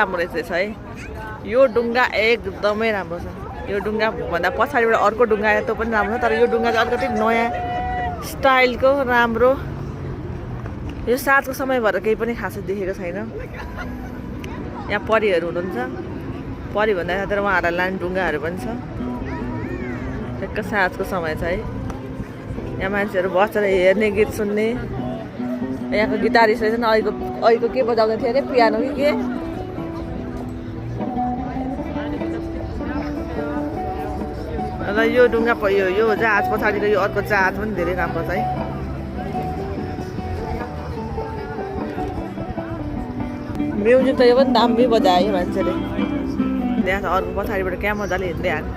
राम्रो रहेछ है। यो ढुङ्गा एकदमै राम्रो छ। यो ढुङ्गा भन्दा पछाडिबाट अर्को ढुङ्गा त्यो पनि राम्रो छ, तर यो ढुङ्गा चाहिँ अलिकति नयाँ स्टाइलको राम्रो। यो साँझको समय भएर केही पनि खासै देखेको छैन। यहाँ परीहरू हुनुहुन्छ, परी भन्दाखेरि उहाँहरूलाई लाने ढुङ्गाहरू पनि छ। ठ्याक्क साँझको समय छ है। यहाँ मान्छेहरू बसेर हेर्ने, गीत सुन्ने। यहाँको गिटारिस्ट रहेछ नि, अहिलेको के बजाउँदै थियो अरे, पियानो कि के। र यो ढुङ्गा यो जहाज पछाडिको यो अर्को जहाज पनि धेरै राम्रो छ है। म्युजिक त यो पनि दामी बजायो मान्छेले। त्यहाँ त अर्को पछाडिबाट क्या मजाले हिँड्दै आएको।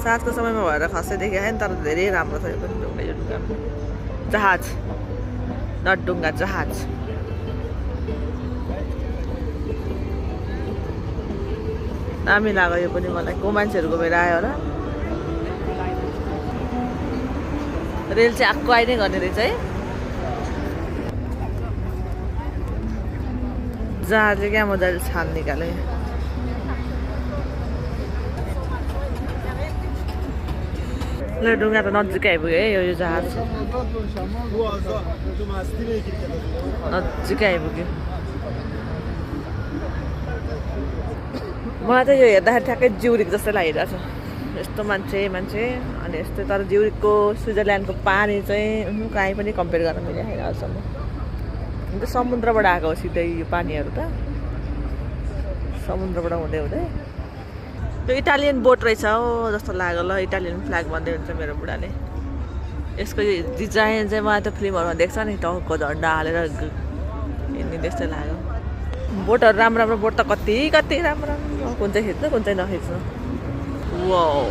साँझको समयमा भएर खासै देखेको छैन, तर धेरै राम्रो छ यो पनि ढुङ्गा। यो ढुङ्गा जहाज, नट ढुङ्गा, जहाज। दामी लाग्यो यो पनि मलाई। को मान्छेहरू घुमेर आयो होला। रेल चाहिँ आक्को आइ नै गर्ने रहेछ है। जहाजले क्या मजाले छाल निकाल्यो। ल ढुङ्गा त नजिकै आइपुग्यो है। यो जहाज नजिकै आइपुग्यो। मलाई चाहिँ यो हेर्दाखेरि ठ्याक्कै ज्युरिक जस्तो लागिरहेको छ। यस्तो मान्छे अनि यस्तो, तर ज्युरिकको स्विजरल्यान्डको पानी चाहिँ कहीँ पनि कम्पेयर गर्न मिलेको छैन अहिलेसम्म। अन्त समुद्रबाट आएको हो सिधै यो पानीहरू त, समुद्रबाट हुँदै हुँदै। यो इटालियन बोट रहेछ हो जस्तो लाग्यो। ल इटालियन फ्ल्याग भन्दै हुन्छ मेरो बुढाले। यसको डिजाइन चाहिँ मलाई त फिल्महरूमा देख्छ नि, टाउको झन्डा हालेर हिँड्ने त्यस्तै लाग्यो। बोटहरू राम्रो राम्रो बोट त कति राम्रो। कुन चाहिँ खिच्नु कुन चाहिँ नखिच्नु। वाउ